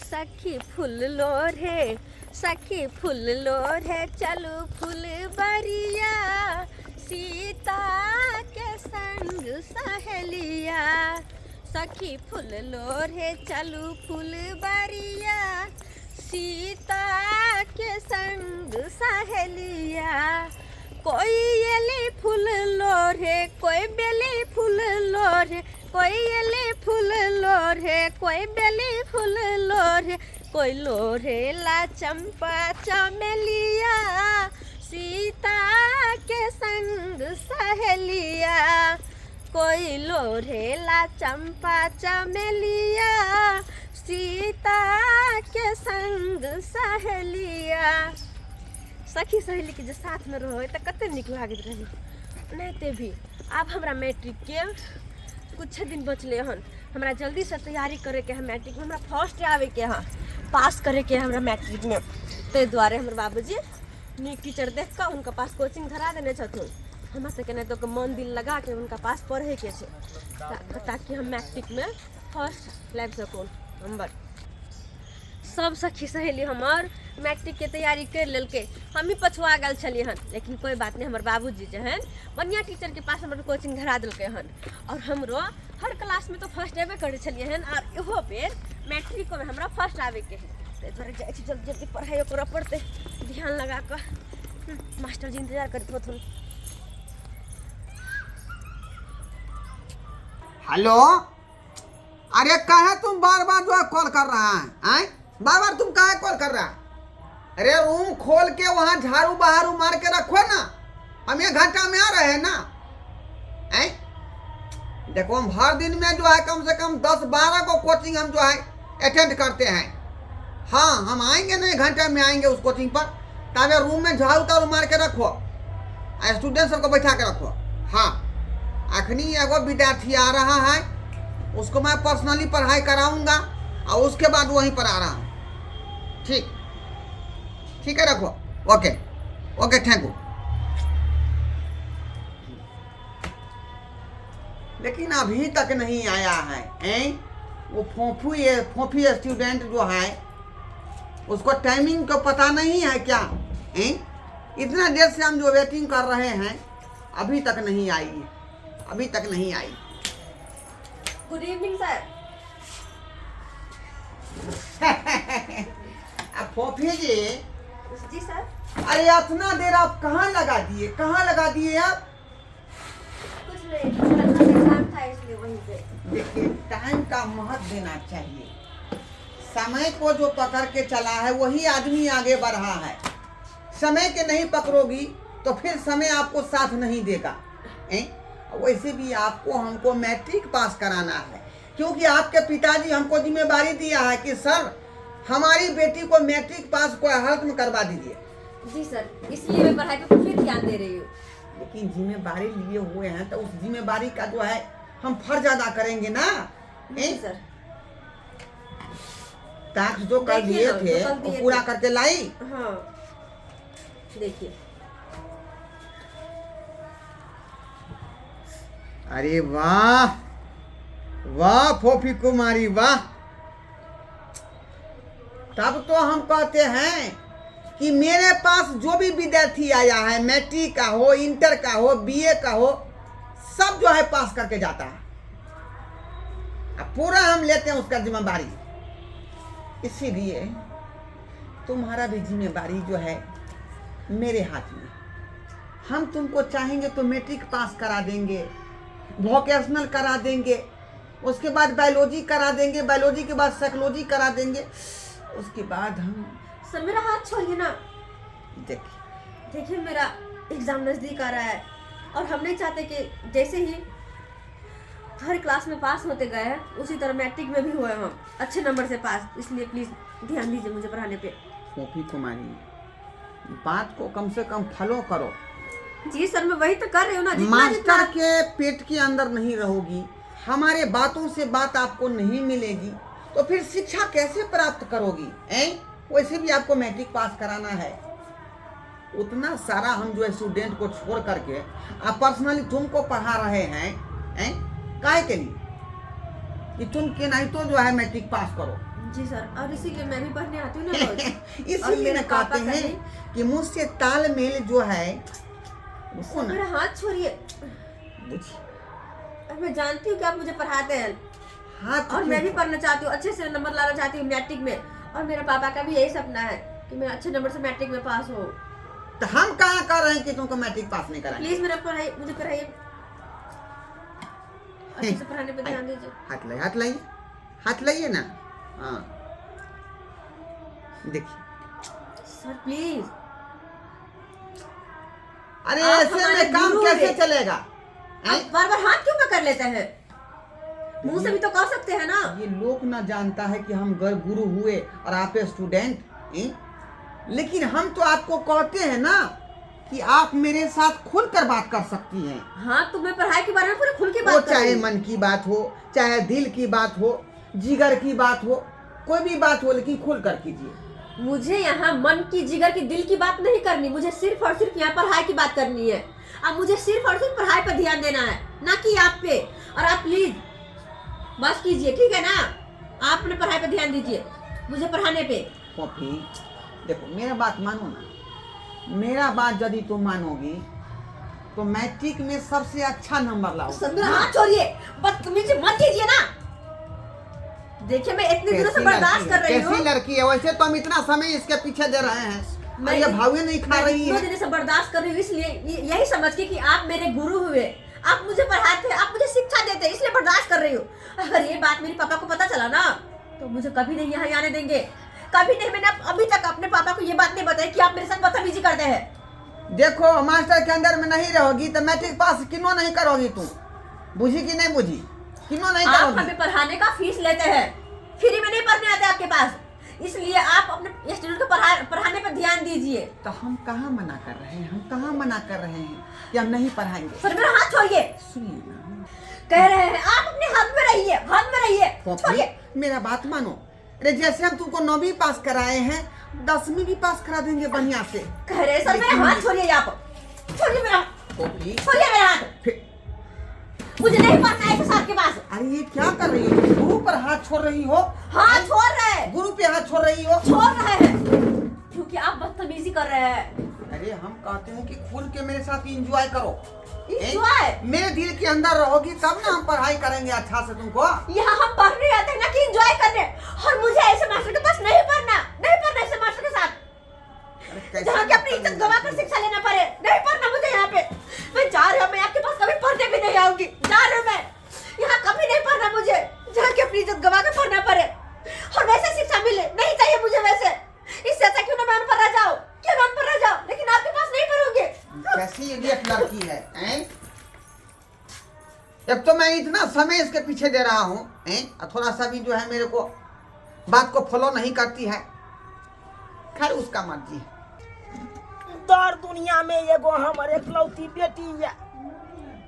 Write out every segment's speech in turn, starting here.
सखी फूल लोढ़े, सखी फूल लोढ़े चलू फूल बरिया, सीता के संग सहेलिया। सखी फूल लोढ़े चलू फूल बरिया, सीता के संग सहेलिया। कोई एली फूल लोढ़े, कोई बेली फूल लोढ़े, कोई एली फूल लोढ़े, कोई बेली फूल लोढ़े, कोई लोढ़ेला चंपा चमेलिया, सीता के संग सहेलिया। कोई लोढ़ेला चंपा चमेलिया, सीता के संग सहेलिया। सखी सहेलीके जे साथमे रहै तऽ कते नीक लागैत रहै। ओनाहिते भी आब हमरा मैट्रिकके किछु दिन बचलै हन, हमरा जल्दीसँ तैयारी करैके है, मैट्रिकमे हमरा फर्स्ट आबैके है, पास करैके है हमरा मैट्रिकमे। ताहि दुआरे हमर बाबूजी नीक टीचर देख कऽ हुनका पास कोचिंग धरा देने छथुन। हमरा सबके केनाहितो कऽ मन दिल लगाके हुनका पास पढ़ैके छै, ताकि हम मैट्रिकमे फर्स्ट लाबि सकू नम्बर। सब सखी सहेली हमर मैट्रिकके तैयारी करि लेलकै, हमही पछुआ गेल छलियै हन। लेकिन कोइ बात नहि, हमर बाबूजी जे हन बढ़िआँ टीचरके पास हमर कोचिंग धरा देलकै हन, आओर हमरो हर क्लासमे तऽ फर्स्ट अयबे करै छलियै हन, आर इहो बेर मैट्रिकोमे हमरा फर्स्ट आबैके है। ताहि दुआरे जाइ छी, जल्दी जल्दी पढ़ाइयो करऽ पड़तै ध्यान लगा कऽ। मास्टरजी इंतजार करैत होथुन। हेलो, अरे काहे तुम बार बार जो है कॉल कर रहा है? आए बार बार तुम काहे कॉल कर रहा है? अरे रूम खोल के वहाँ झाड़ू बहारू मार के रखो ना, हम एक घंटा में आ रहे हैं ना। आए देखो, हम हर दिन में जो है कम से कम 10-12 को कोचिंग हम जो है अटेंड करते हैं। हाँ, हम आएंगे ना, एक घंटा में आएंगे उस कोचिंग पर। तब रूम में झाड़ू ताड़ू मार के रखो, स्टूडेंट सबको बैठा के रखो। हाँ, अखनी एगो विद्यार्थी आ रहा है, उसको मैं पर्सनली पढ़ाई कराऊंगा और उसके बाद वहीं पर आ रहा हूँ। ठीक ठीक है, रखो। Okay okay, thank you. लेकिन अभी तक नहीं आया है। हैं वो फोफू, ये फोफी स्टूडेंट जो है उसको टाइमिंग को पता नहीं है क्या? हैं इतना देर से हम जो वेटिंग कर रहे हैं, अभी तक नहीं आई है, अभी तक नहीं आई। Good evening sir. अब फोफी जी। जी सर। अरे इतना देर आप कहाँ लगा दिए, कहाँ लगा दिए आप? कुछ नहीं, थोड़ा सा काम था इसलिए वहीं पे। देखिए, टाइम का महत्व देना चाहिए। समय को जो पकड़ के चला है वही आदमी आगे बढ़ा है। समय के नहीं पकड़ोगी तो फिर समय आपको साथ नहीं देगा। हैं? वैसे भी आपको हमको मैट्रिक पास कराना है, क्योंकि आपके पिताजी हमको जिम्मेदारी दिया है कि सर हमारी बेटी को मैट्रिक पास को हालत में करवा दीजिए। जी सर, इसलिए मैं पढ़ाई पे पूरी ध्यान दे रही हूँ। लेकिन जिम्मेदारी लिए हुए हैं तो उस जिम्मेदारी का जो है हम फर्ज अदा करेंगे ना। जी हैं? सर। टास्क जो कल देखिए दिए ना, थे जो कल वो दिए पूरा थे। करके लाई? हाँ, देखिए। अरे वाह वाह फोफी कुमारी वाह। तब तो हम कहते हैं कि मेरे पास जो भी विद्यार्थी आया है, मैट्रिक का हो, इंटर का हो, बीए का हो, सब जो है पास करके जाता है। अब पूरा हम लेते हैं उसका जिम्मेदारी। इसीलिए तुम्हारा भी जिम्मेदारी जो है मेरे हाथ में। हम तुमको चाहेंगे तो मैट्रिक पास करा देंगे, वोकेशनल करा देंगे, उसके बाद बायोलॉजी करा देंगे, बायोलॉजी के बाद साइकोलॉजी करा देंगे, उसके बाद हम। सर मेरा हाथ छोड़िए ना। देखिए, देखिए मेरा एग्जाम नज़दीक आ रहा है और हम नहीं चाहते कि जैसे ही हर क्लास में पास होते गए हैं उसी तरह मैट्रिक में भी हुए हम अच्छे नंबर से पास, इसलिए प्लीज़ ध्यान दीजिए मुझे पढ़ाने पे। सोफी कुमारी, बात को कम से कम फॉलो करो। जी सर, मैं वही तो कर रही हूँ ना। जितना मास्टर जितना के पेट के अंदर नहीं रहोगी, हमारे बातों से बात आपको नहीं मिलेगी, तो फिर शिक्षा कैसे प्राप्त करोगी? हैं? वैसे भी आपको मैट्रिक पास कराना है। उतना सारा हम जो स्टूडेंट को छोड़ करके आप पर्सनली तुमको पढ़ा रहे हैं, हैं? काहे के लिए कि तुम के नहीं तो जो है मैट्रिक पास करो। जी सर, और इसीलिए मैं भी पढ़ने आती हूँ ना रोज। और इसीलिए मेरे ना पापा कहते हैं कहीं कि मुझसे तालमेल जो है उसको सर ना मेरा हाथ छोड़िए। बुझिए। और मैं जानती हूँ कि आप मुझे पढ़ाते हैं हाथ और क्यों मैं भी छोड़। पढ़ना चाहती हूँ, अच्छे से नंबर लाना चाहती हूँ मैट्रिक में। और मेरे पापा का भी यही सपना है कि मैं अच्छे नंबर से मैट्रिक में पास हो। तो हम कहाँ कर रहे हैं कि तुमको मैट्रिक पास नहीं कराएंगे? प्लीज मेरा पढ़ाई, मुझे पढ़ाइए, अच्छे से पढ़ाने पे ध्यान दीजिए। हाथ लाइए, हाथ लाइए, हाथ लाइए ना। हाँ देखिए। Sir please. अरे आप ऐसे हमारे में काम गुरु कैसे हैं। चलेगा? आप बार बार हाथ क्यों पकड़ लेते हैं? मुंह से भी तो कह सकते हैं ना। ये लोग ना जानता है कि हम गर गुरु हुए और आप स्टूडेंट हैं, लेकिन हम तो आपको कहते हैं ना कि आप मेरे साथ खुलकर बात कर सकती हैं। हाँ तो मैं पढ़ाई के बारे में पूरे खुल के वो बात कर चाहे रही हूँ। मन की बात हो, चाहे दिल की बात हो, जिगर की बात हो, कोई भी बात हो, लेकिन खुल कर कीजिए। मुझे यहाँ मन की, जिगर की, दिल की बात नहीं करनी, मुझे सिर्फ और सिर्फ यहाँ पढ़ाई की बात करनी है। अब मुझे सिर्फ और सिर्फ पढ़ाई पर ध्यान देना है, ना कि आप पे। और आप प्लीज बस कीजिए, ठीक है ना? आप अपने पढ़ाई पर ध्यान दीजिए, मुझे पढ़ाने पे। पॉपी देखो, मेरा बात मानो ना, मेरा बात यदि तुम मानोगी तो मैट्रिक में सबसे अच्छा नंबर लाओ। सर मेरा हाथ छोड़िए, बदतमीजी मत कीजिए ना। देखिए मैं इतने दिनों से कैसी बर्दाश्त लड़की कर है, रही कैसी हूँ। लड़की है, वैसे तो हम इतना समय इसके पीछे दे रहे हैं और मैं ये भावे नहीं खा मैं रही इतनों है। दिनों से बर्दाश्त कर रही हूँ, इसलिए यही समझ के कि आप मेरे गुरु हुए, आप मुझे पढ़ाते हैं, आप मुझे शिक्षा देते हैं, इसलिए बर्दाश्त कर रही हूँ। अगर ये बात मेरे पापा को पता चला ना तो मुझे कभी नहीं यहाँ आने देंगे, कभी नहीं। मैंने अभी तक अपने पापा को ये बात नहीं बताई कि आप मेरे साथ बदतमीजी करते हैं। देखो मास्टर के अंदर में नहीं रहोगी तो मैट्रिक पास किनो नहीं करोगी तू, बुझी कि नहीं बुझी? किनो नहीं आप करोगी। हमें पढ़ाने का फीस लेते हैं, फ्री में नहीं पढ़ने आते आपके पास, इसलिए आप अपने स्टूडेंट को पढ़ाने पर ध्यान दीजिए। तो हम कहाँ मना कर रहे हैं, हम कहाँ मना कर रहे हैं कि हम नहीं पढ़ाएंगे? सर मेरा हाथ छोड़िए। सुनिए ना, कह रहे हैं आप अपने हाथ में रहिए, हाथ में रहिए, पॉपी, छोड़िए। मेरा बात मानो। अरे जैसे हम तुमको 9वीं पास कराए हैं, 10वीं भी पास करा देंगे बढ़िया से। कह रहे हैं सर मेरा हाथ छोड़िए, आप छोड़िए मेरा, पॉपी, छोड़िए मेरा हाथ, फिर मुझे नहीं पढ़ना है सर के पास। अरे ये क्या कर रही हो? गुरु पर हाथ छोड़ रही हो? हाँ छोड़ रहे हैं, गुरु पे हाथ छोड़ रही हो? छोड़ रहे हैं, क्योंकि आप बदतमीजी कर रहे हैं। अरे हम कहते हैं कि खुल के मेरे साथ एंजॉय करो। एंजॉय? मेरे दिल के अंदर रहोगी तब ना हम पढ़ाई करेंगे अच्छा से तुमको। यहाँ हम पढ़ने आते हैं ना कि एंजॉय करने, और मुझे ऐसे मास्टर के पास नहीं पढ़ना, नहीं पढ़ना ऐसे मास्टर के साथ, अरे कैसे जहाँ की अपनी इज्जत गवा कर शिक्षा लेना पड़े। नहीं पढ़ना मुझे यहाँ पे। मैं जा रही हूँ, मैं आपके पास कभी पढ़ने भी नहीं आऊंगी। जा रही हूँ मैं, यहाँ कभी नहीं पढ़ना मुझे, जहाँ की अपनी इज्जत गवा कर पढ़ना पड़े और वैसे शिक्षा मिले। नहीं चाहिए मुझे वैसे, इससे अच्छा क्यों ना मैं अनपढ़ रह जाऊँ, क्यों ना अनपढ़ रह जाऊँ, लेकिन आपके पास नहीं पढ़ूंगी। कैसी इडियट लड़की है, हैं? एक तो मैं इतना समय इसके पीछे दे रहा हूँ, हैं? और थोड़ा सा भी जो है मेरे को बात को फॉलो नहीं करती है। खैर उसका मर्जी है। दर दुनिया में एगो हमर एकलौती बेटी ये,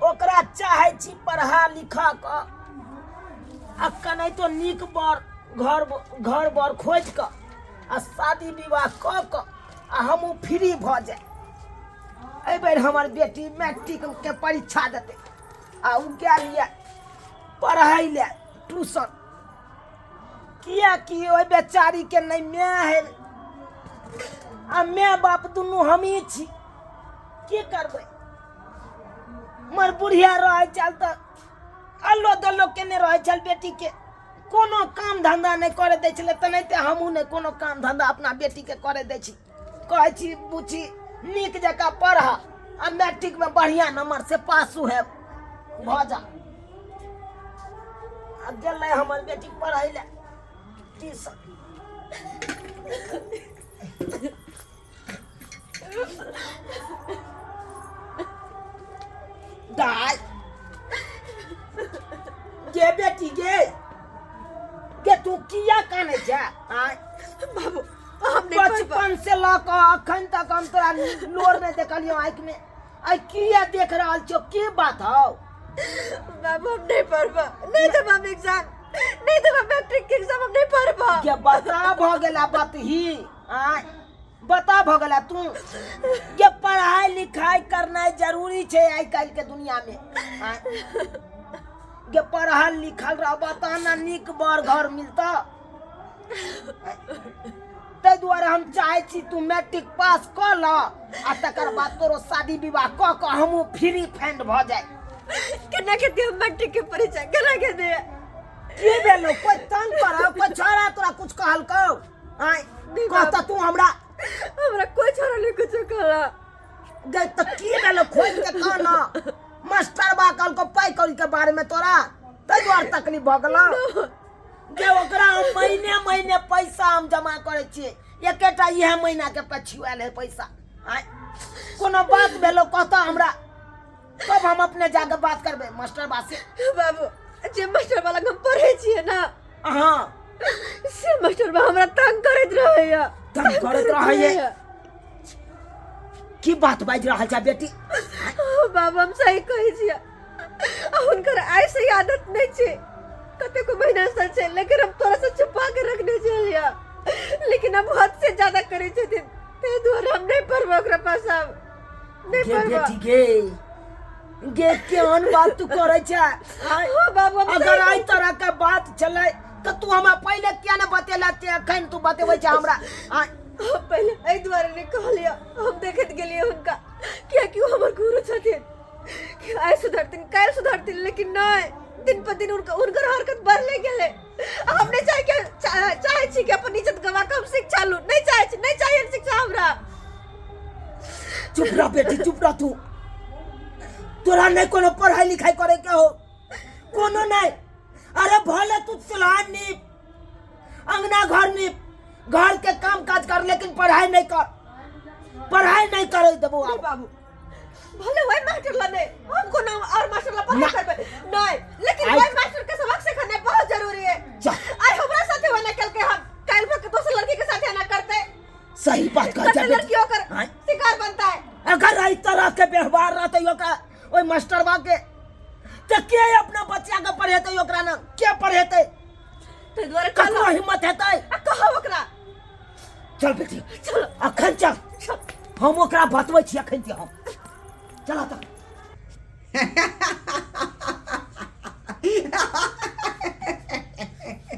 ओकरा चाहे छी पढ़ा लिखा क आ कनाहितो नीक बर घर घर बर खोजि कऽ आ शादी विवाह कऽ कऽ आ हमहूँ फ्री भऽ जाए। एहि बेर हमर बेटी मैट्रिक के परीक्षा देतै आ ओ गेल यऽ पढ़ै लए ट्यूशन, किएकि ओहि बेचारीके नहि माय है आ माय बाप दुनू हमही छी, की करबै? मर बुढ़िया रहै छल तऽ अल्लो दल्लो केने रहै छल, बेटीके कोनो काम धन्धा नहि करऽ दै छलै, तेनाहिते हमहूँ नहि कोनो काम धन्धा अपना बेटीके करऽ दै छी। कहै छी बुच्ची नीक जकाँ पढ़ह आ मैट्रिकमे बढ़िआँ नम्बरसँ पास हेब भऽ जा। आ गेलै हमर बेटी पढ़ै लए ट्यूशन। दाय गे बेटी गे, गे तू किया कानै छै? आँय बाबू हम नहीं पढ़ पा- बचपन से लऽ कऽ अखन तक हम तोरा लोर नहि देखलियौ आँखि में, आइ किया देख रहल छियौ, की बात हौ? बाबू हम नहीं पढ़बा, नहीं देब हम एग्जाम, नहीं देब हम मैट्रिक के एग्जाम, हम नहीं पढ़बा। के बता भऽ गेला बतही? आँय बता भऽ गेला तू? ये पढ़ाई लिखाई करनाइ जरूरी छै आइ काल्हि के दुनिया में। आँय ये पढ़ल लिखल रहबह तहन ने नीक बर घर मिलतऽ। हम चाहे छी तू मैट्रिक पास कऽ ल आ तकर बाद तोरो शादी विवाह कऽ कऽ हमहूँ फ्री फैंड भऽ जाय। केना के दियो मैट्रिक के परीक्षा, केना के दियो? की भेलो? कोई तंग करौ, कोई छोड़ा तोरा कुछ कहलकौ? आय नहीं कह बाप। तऽ तू हमरा। हमरा कोई छोड़ा नहीं कुछ कहला। गई तऽ की भेलो, खोल के कह न। मास्टर बा कहलकौ पाइ कौड़ी के बारे में तोरा, ताहि दुआरे तकलीफ भऽ गेलौ। जे ओकरा हम महीने महीने पैसा हम जमा करै छियै, एकेटा इएह महीना के पछुआयल है पैसा। आँय कोनो बात भेलो कहता हमरा, तब हम अपने जाके बात करबै मास्टर बा से। बाबू जे मास्टर वाला हम पढ़ै छियै ना, हाँ से मास्टर बा हमरा तंग करैत रहैया। तंग करैत रहैया? की बात बाजि रहल छै बेटी? बाबू हम सही कहै छियै, आ हुनकर आइ से आदत नहीं छै, कतेको महीना से छै, लेकिन हम तोरा से छुपा के रखने छलियै, लेकिन अब हद से ज्यादा करै छथिन, ताहि दुआरे हम नहीं पढ़बै ओकरा पास, आब नहीं गे पढ़बै। बेटी गे, गे केहन बात तू करै छै? आँय? हाँ बाबू, हम अगर सही एहि कहै तरह के बात छलै तऽ तू हमरा पहिले किया ने बतेला? ते एखन तू बतेबै छै हमरा? आँय? हम पहिले एहि दुआरे नहीं कहलियै, हम देखैत गेलियै हुनका, कियाकि ओ हमर गुरु छथिन, कि आइ सुधरथिन काल्हि सुधरथिन, लेकिन नहीं, दिन पर दिन उनका हुनकर हरकत बढ़ले गेलै। आ हम नहीं चाहे के चाहे छी कि अपन इज्जत गवा के हम शिक्षा लू, नहीं चाहे छी, नहीं चाहिए शिक्षा हमरा। चुप रह बेटी, चुप रह तू। तोरा नहीं कोनो पढ़ाई लिखाई करे के हो, कोनो नहीं। अरे भले तू चूल्हा नीप, अंगना घर नीप, घर के काम काज कर, लेकिन पढ़ाई नहीं कर, पढ़ाई नहीं करे देबो नहीं आब। बाबू भले वही मास्टर ला नहीं, हम कोनो और मास्टर ला पढ़ाई ना। करबे नहीं, लेकिन आइ- वही मास्टर के सबक सिखाना बहुत जरूरी है। जा। आइ हमरा साथे वना कल के हम काल्हि भर के दोसर लड़की के साथे ना करते। सही बात कहै कते छै बेटी। लड़कियों कर आँय? शिकार बनता है। अगर एहि तरह के व्यवहार रहतै ओकरा ओहि मास्टरवा के, तऽ के अपना बच्चा के पढ़ेतै ओकरा न? के पढ़ेतै? ताहि दुआरे ककरो कहलहुँ। हिम्मत हेतै? आ कहब ओकरा। चल बेटी, चल अखन चल, चल। हम ओकरा बतबै छी अखन के हम। चल तऽ।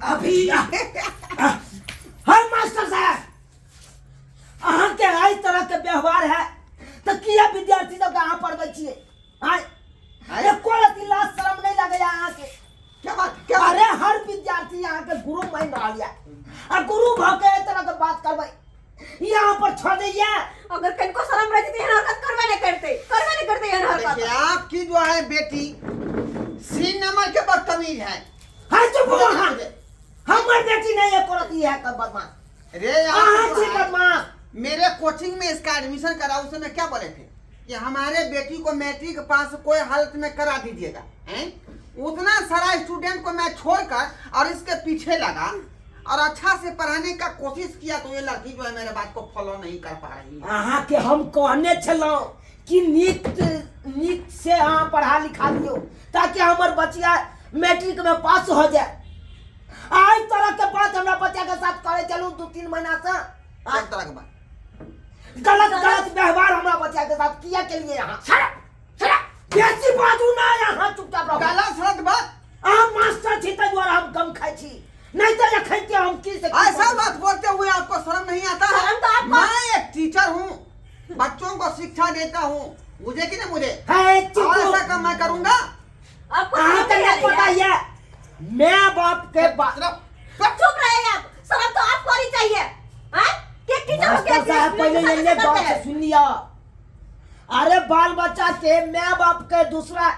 अभी हम मास्टर साहब अहाँके एहि तरह के व्यवहार है तऽ किया विद्यार्थी सबके अहाँ पढ़बै छियै? आँय एको रत्ती लाज शरम नहीं लगैया अहाँके? क्या बात, क्या बात? अरे हर विद्यार्थी अहाँके गुरु मान रहल यऽ, आ गुरु भऽ के एहि तरह के बात करबै, यहाँ पर छोड़ दैया। अगर कनको शरम रहती तो एहन हरकत करबे नहीं करते, करबे नहीं करते एहन हरकत। देखिए आपकी जो है बेटी 3 नंबर के बदतमीज है। हाँ चुप हो, हाँ हमर बेटी नहीं है करत है तो बदमाश। रे अहाँ आप छी जो है, बदमाश। मेरे कोचिंग में इसका एडमिशन करा, उस समय क्या बोले थे कि हमारे बेटी को मैट्रिक पास कोई हालत में करा दीजिएगा, हैं? उतना सारा स्टूडेंट को मैं छोड़कर और इसके पीछे लगा और अच्छा से पढ़ाने का कोशिश किया, तो ये लड़की जो है मेरे बात को फॉलो नहीं कर पा रही है। अहाँ के हम कहने छलहुँ कि नीक नीक से अहाँ पढ़ा लिखा दियौ ताकि हमर बचिया मैट्रिक में पास हो जाए। आइ तरह के बात हमरा बच्चा के साथ करे चलू 2-3 महीना से। कोन तरह के बात? गलत गलत व्यवहार हमरा बच्चा के साथ किया के लिए यहाँ। बेसी बाजू ना, यहाँ चुपचाप रहो। गलत सलत बात? अहाँ मास्टर छी ताहि दुआरे हम कम खाइ छी, नहीं तो एखन के हम की से की ऐसा करू? बात बोलते हुए आपको शर्म नहीं आता है? शर्म तो आपको- मैं एक टीचर हूँ, बच्चों को शिक्षा देता हूँ, मुझे कि नहीं मुझे? है, चुप और रहो। ऐसा काम मैं करूँगा? आपको अहाँ शर्म के नहीं आ नहीं रही पता है? ये मैं बाप के बाप। चुप रहे आप, शर्म तो आपको आनी चाहिए। हाँ? कि एक टीचर हो के मास्टर साहब एक पहले स्टूडेंट ये के साथ बात करते हैं। सुन लिया। अरे बाल बच्चा के my बाप के दूसरा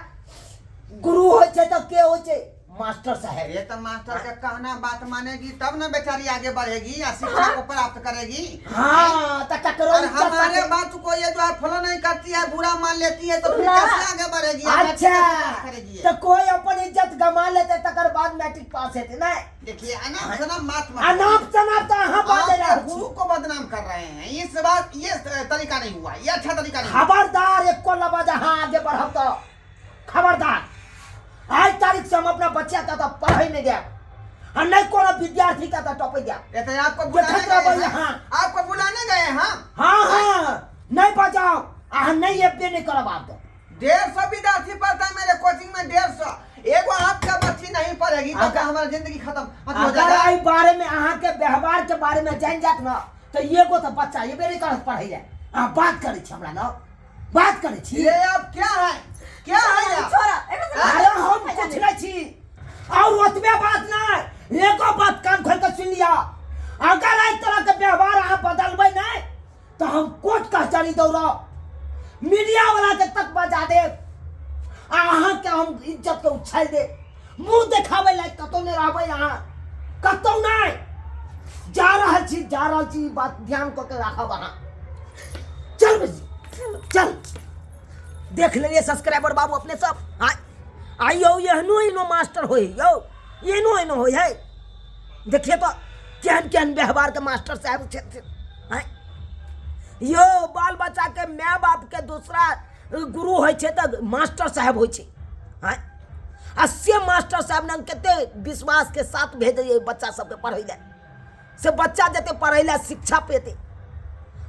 गुरु होय छै तऽ के होय छै? मास्टर साहब। ये तो मास्टर का कहना बात मानेगी तब ना बेचारी आगे बढ़ेगी या शिक्षा को प्राप्त करेगी। हाँ, तो ककरो और इज्जत हमारे साथे- बात को ये जो है फॉलो नहीं करती है, बुरा मान लेती है, तो फिर बुरा- कैसे आगे बढ़ेगी? या अच्छा, कैसे पास करेगी ये? तो कोई अपन इज्जत गमा लेते तकर बाद मैट्रिक पास हेतै नहीं? देखिए अनाप शनाप बात मत अनाप शनाप तो अहाँ बाजै आप रहल छी। गुरु को बदनाम कर रहे हैं, इस बात ये तरीका नहीं हुआ, ये अच्छा तरीका नहीं हुआ। खबरदार एको लबज अहाँ आगे बढ़ब तो खबरदार। आज तारीख से हम अपना बच्चा के तो पढ़े नहीं देब आ नहीं कोनो विद्यार्थी के तो टपे देब। ये तो आपको बुलाने देखत गए रहबै हैं। अहाँ। आपको बुलाने गए हैं हम। हाँ हाँ नहीं बजाओ, अहाँ नहीं एबे नहीं करब आब तो। 150 विद्यार्थी पढ़ता है मेरे कोचिंग में, 150, एगो आपका बच्ची नहीं पढ़ेगी तो अगर- हमारा जिंदगी खत्म हो अगर जाएगा। एहि बारे में अहाँ के व्यवहार के बारे में जान जात ना तऽ एगो तऽ बच्चा एबे नहि करत पढ़ै लए। अहाँ बात करै छी हमरा लग, बात करै छी। ये अब क्या है, क्या है आप? छोड़ा, एकर से अरे हम कुछ नहीं छी। और ओतबे बात नहीं, एको बात कान खोल के सुन लिया, अगर एहि तरह के व्यवहार अहाँ बदलबै नहीं तो हम कोर्ट कचहरी दौड़ब, मीडिया वाला के तक बजा देब, आ अहाँ के हम इज्जत के उछाल देब। मुंह देखाबै लायक कतौ नहीं रहबै अहाँ, कतौ नहीं। जा रहल छी, जा रहल छी, ई बात ध्यान कऽ के राखब अहाँ। चल बजी, चल। देख लेलिए सब्सक्राइबर बाबू अपने सब। आइयो एहनो एहनो मास्टर होय यौ, एहनो एहनो होय है। देखिए तो केहन केहन व्यवहार के मास्टर साहब छथिन। आँय यौ, बाल बच्चा के माय बाप के दूसरा गुरु होइ छै तऽ मास्टर साहब होइ छै। आँय, आ से मास्टर साहब ने कते विश्वास के साथ भेजैए बच्चा सबके पढ़ै लए, से बच्चा जेतै पढ़ै लए शिक्षा पेतै,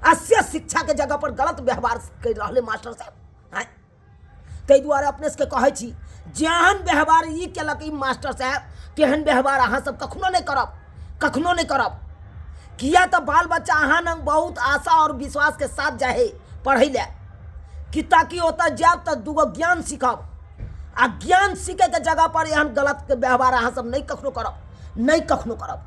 आ से शिक्षा के जगह पर गलत व्यवहार करि रहलै मास्टर साहब। आँय, ताहि दुआरे अपने सबके कहै छी, जेहन व्यवहार ई केलक ई मास्टर साहब, तेहन व्यवहार अहाँ सब कखनो नहि करब, कखनो नहि करब। किया तऽ बाल बच्चा अहाँ लग बहुत आशा और विश्वास के साथ जाइ है पढ़ै लए, कि ताकि ओतऽ जायब तऽ दूगो ज्ञान सीखब, आ ज्ञान सीखैके जगह पर एहन गलत व्यवहार अहाँ सब नहि कखनो करब, नहि कखनो करब।